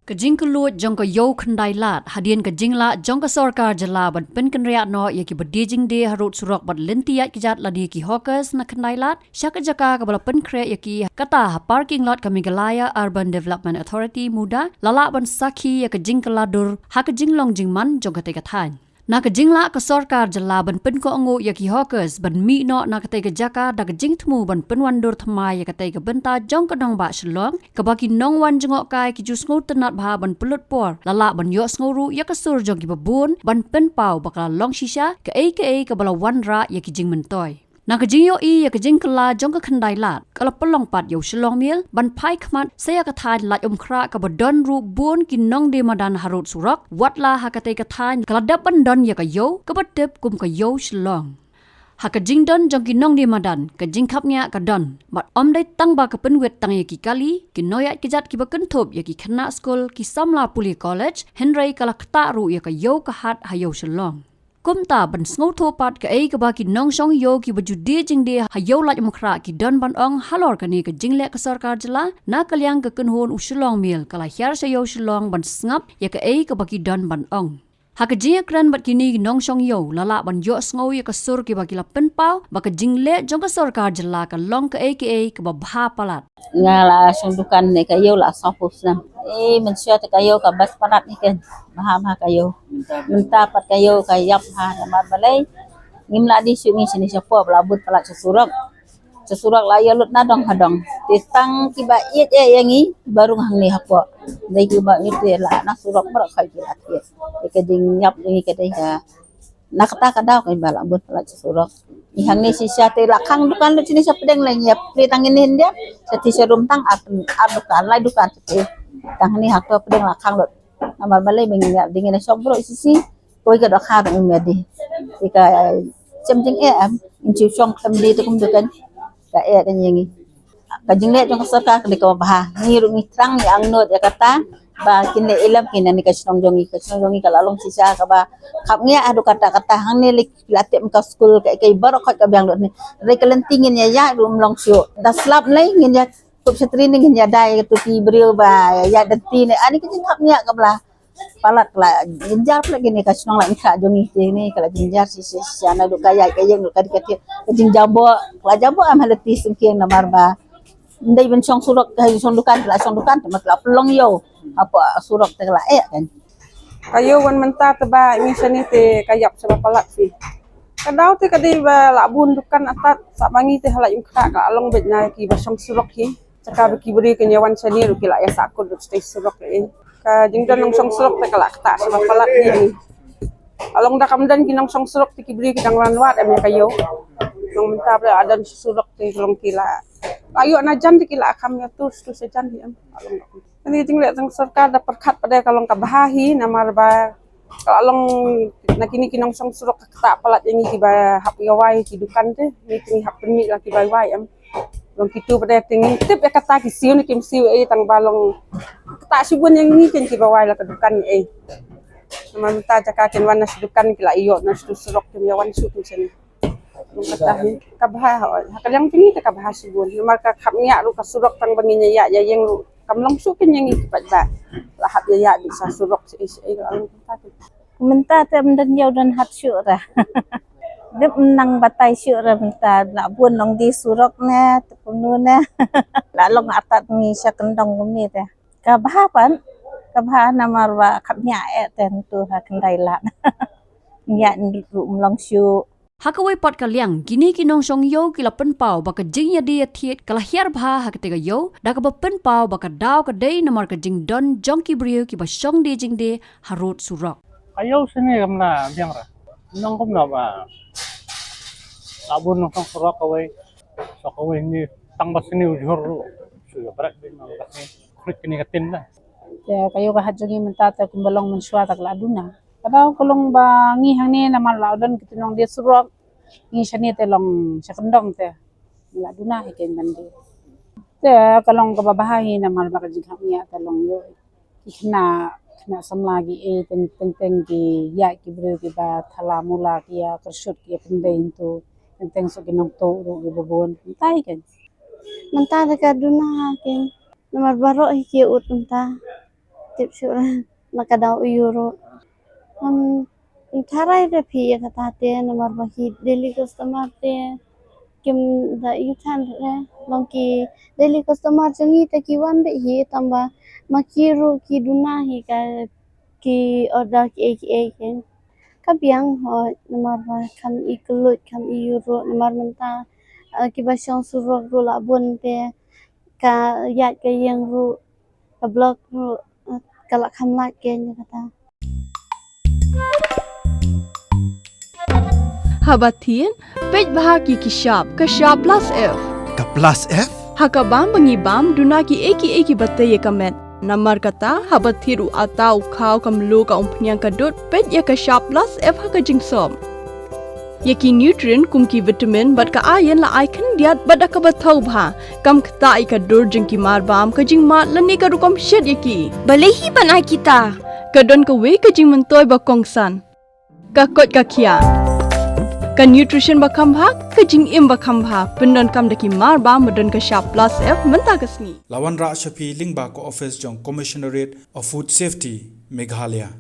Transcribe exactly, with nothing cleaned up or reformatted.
Ka jingkylluid jong ka Ïew Khyndailad hadien ka jinglah jong ka sorkar jylla ban pynkynriah noh ïa kiba die jingdie harud surok bad lynti ïaid kjat lane ki hawkers na Khyndailad sha ka jaka kaba la pynkhreh ïa ki kata ha parking lot ka Meghalaya Urban Development Authority, MUDA, la lah ban sakhi ïa ka jingkylla dur ha ka jinglong jingman jong katei ka thaiñ. Na ka jinglah ka sorkar jylla ban pynkohnguh ïa ki hawkers ban mih noh na katei ka jaka da ka jingthmu ban pynwandur thymmai ïa katei ka bynta jong ka nongbah Shillong, kaba ki nongwan jngohkai ki ju sngewtynnad bha ban pynlut por, la lah ban ïohsngew ruh ïa ka sur jong kiba bun ban pynpaw ba ka la long shisha kaei kaei kaba la wanrah ïa ki jingmyntoi. Na ka jingïohi ïa ka jingkylla jong ka Khyndailad, ka la pynlong pat ïa u Shillong Mail ban phai khmat sa ïa ka thaiñ Laitumkhrah kaba don ruh bun ki nongdie madan harud surok, watla ha katei ka thaiñ ka la dep ban don ïa ka ïew kaba tip kum ka Ïew Shillong. Ha ka jingdon jong ki nongdie madan, ka jingkhapngiah ka don, bad ym dei tang ba ka pynwit tang ïa ki kali, ki nongïaid kjat kiba kynthup ïa ki khynnah skul, ki samla pule college, hynrei ka la ktah ruh ïa ka ïew ka hat ha Ïew Shillong. Kumta ban sngewthuh pat kaei kaba ki nongshong ïew kiba ju die jingdie ha Ïew Laitumkhrah ki don ban ong halor kane ka jingleh ka sorkar jylla, na ka liang ka kynhun u Shillong Mail ka la hiar sha Ïew Shillong ban sngap ïa kaei kaba ki don ban ong. Ha ka jingïakren bad kine ki nongshong ïew, la lah ban ïohsngew ïa ka sur kiba ki la pynpaw ba ka jingleh jong ka sorkar jylla ka long kaei kaei kaba bha palat. Nga la shong dukan ne ka ïew la sawphew snem. Eh, mynshuwa te ka ïew ka best palat ne ken. Bha bha ka ïew. Mynta pat ka ïew ka ïap bha namar balei. Ngim lah die shuh ngi shane shapoh ba la bud palat sha surok. Sha surok la ïalut na dong ha dong. Te tang kiba ïeit ïa ngi kiba rung hangne hapoh. Dei kiba ïeit te la na surok baroh khoit ki la thied. Te ka jingïap jong ngi ka dei ka Na kata ka daw ka ba la bud palat sha surok. Ngi hangne shisha te la khang dukan lut shane sha pdeng la ngi ïa plie tang ngi ne hyndia. Sha te sha rum tang ar, ar dukan, lai dukan sha te. Tang hangne ha ka pdeng la khang lut. Namar balei ba ngi ïa ding ïa na shong bro shisha. Koi ka dohkha dang ym ïa die. Te ka shem jingeh em. Ngi shu shong khlem die te kumta kan. Ka eh ka ngi ngi. Ka jingleh jong ka sorkar ka dei kaba bha. Ngi ruh ngi thrang ngi angnud ïa kata ba kin leh ilem kin na ka shnong jong ngi, ka shnong jong ngi ka la long shisha kaba khapngiah haduh katta katta. Hangne lei ki la tip ka skul ka, ka baroh khoit ka biang lut ne. Hynrei ka lynti ngin ïa ïaid ruh ym long shuh. Da slap lei ngin ïa kup shatri ne ngin ïa dai ka tu ki briew ba ïaid lynti ne. Ani ka jingkhapngiah kaba la palat ka la jynjar palat kine ka shnong Laitumkhrah jong ngi te ne ka la jynjar shisha shisha naduh ka ïaid ka ïeng ruh ka dei ka thied ka jingjaboh, ka la jaboh em ha lynti syngkien namar ba ym dei ban shong surok, ka shong dukan, ka la shong dukan te ma ka la pynlong ïew hapoh surok te ka la eh kan. Ka ïew wan mynta te ba ngi shane te ka ïap shaba palat hi. Ka daw te ka dei ba la bun dukan atat, sa ba ngi te ha Laitumkhrah ka la long beit na kiba shong surok hi. Jaka ba ki briew kin ïa wan shane ruh ki la ïa sahkut ruh shatei surok eh. Ka jingdon nongshong surok te ka la ktah shaba palat hi. Ka long da kam don ki nongshong surok te ki briew ki dang wan wad em ïa ka ïew. Nong mynta ba la don surok te ka long ki la, la ïoh na jan te ki la kham ïa tur tur sha jan hi em. Ka long da kam. Kane ka jingleh jong sorkar da pyrkhat pat de ka long ka bha hi namar ba ka la long na kine ki nongshong surok ka ktah palat ïa ngi kiba hap ïa wai ki dukan te, ngi te ngi hap pynmih la kiba wai em. Long kitu pat de te ngi tip ïa kata ki siew ne kim siew ei tang ba long ka ktah shibun ïa ngi ken kiba wai la ka dukan ei. Namar mynta jaka kin wan na sha dukan ki la ïoh na sha surok kim ïa wan shuh kin shane. Long kata hi ka bha hoi. Ha ka liang te ngi te ka bha shibun. Namar ka khapngiah ruh ka surok tang ba ngin ïa ïaid ïa ïeng ruh kam long shuh ken ïa ngi ki paidbah. La hap ïa ïaid beit sha surok sha ei sha ei ka long kata hi. Mynta te ym don ïew don hat shuh re. Dep nang batai shuh re mynta la bun nongdie surok ne te kumno ne. La long artat ngi sha kyndong kumne te. Ka bha pat, ka bha namar ba khapngiah eh te ntu ha Khyndailad. Ïa ndu ruh ym long shuh. Ha kawei pat ka liang, kine ki nongshong ïew ki la pynpaw ba ka jingïadie ïathied ka la hiar bha ha katei ka ïew, da kaba pynpaw ba ka daw ka dei namar ka jingdon jong ki briew kiba shong die jingdie harud surok. Ka ïew shane kam la biang re. Nong kumno ba la bun nongshong surok kawei. Surok kawei ni tang ba shane u jhur ruh. Shu ïa bret beit nong ba shane. Khruit kane ka tin da. Te ka ïew ka hat jong ngi mynta te kumba long mynshuwa te ka la duna. Ka daw ka long ba ngi hangne namar la don kito nongdie surok. Ngi shane te long sha kyndong te. Ngi la duna hi ken ban die. Te ka long kaba bha hi namar ba ka jingkhapngiah te long ïoh. Ki khynnah, khynnah samla ki ei teng teng teng ki ïaid ki briew kiba thala mula ki ïa kyrshut ki ïa pynbeit ntu. Teng teng suk ki nongtuh ruh kiba bun. Mynta hi ken. Mynta te ka duna ken. Namar baroh hi ki ïa ud mynta. tip shuh na ka daw u ïuh ruh. Em, tharai re phi ïa kata te namar ba ki daily customer te kim da ïoh than re, long ki daily customer jong ngi te ki wan beit hi tang ba ma ki ruh ki duna hi ka ki order ki ei ki ei ki. Ka biang ho namar ba kham i kylluid kham i ïuh ruh namar mynta, eh, kiba shong surok ruh la bun te ka ïaid ka ïeng ruh ka block ruh, eh, ka la kham lait ke ïa kata. Haba thied, peit bha ki ki shap, ka shap plus F. Ka plus F? Ha ka bam ba ngi bam, duna ki ei ki ei kiba tei ïa ka met. Namar kata, haba thied u ata u khaw ka mluh ka umphniang ka dud, peit ïa ka shap plus F ha ka jingsop. Ïa ki nutrient kum ki vitamin bad ka iron la ai khyndiat bad da kaba thaw bha. Kam ktah ïa ka dur jong ki mar bam, ka jingmad lane ka rukom shet ïa ki. Balei hi ban ai kita? Ka don kawei ka jingmyntoi ba kongsan. Ka koit ka khiah. Ka nutrition ba kham bha, ka jingim ba kham bha. Pyndonkam da ki mar bam ba don ka shap plus F mynta ka sngi. La wanrah sha phi lyngba ka office jong Commissionerate of Food Safety, Meghalaya.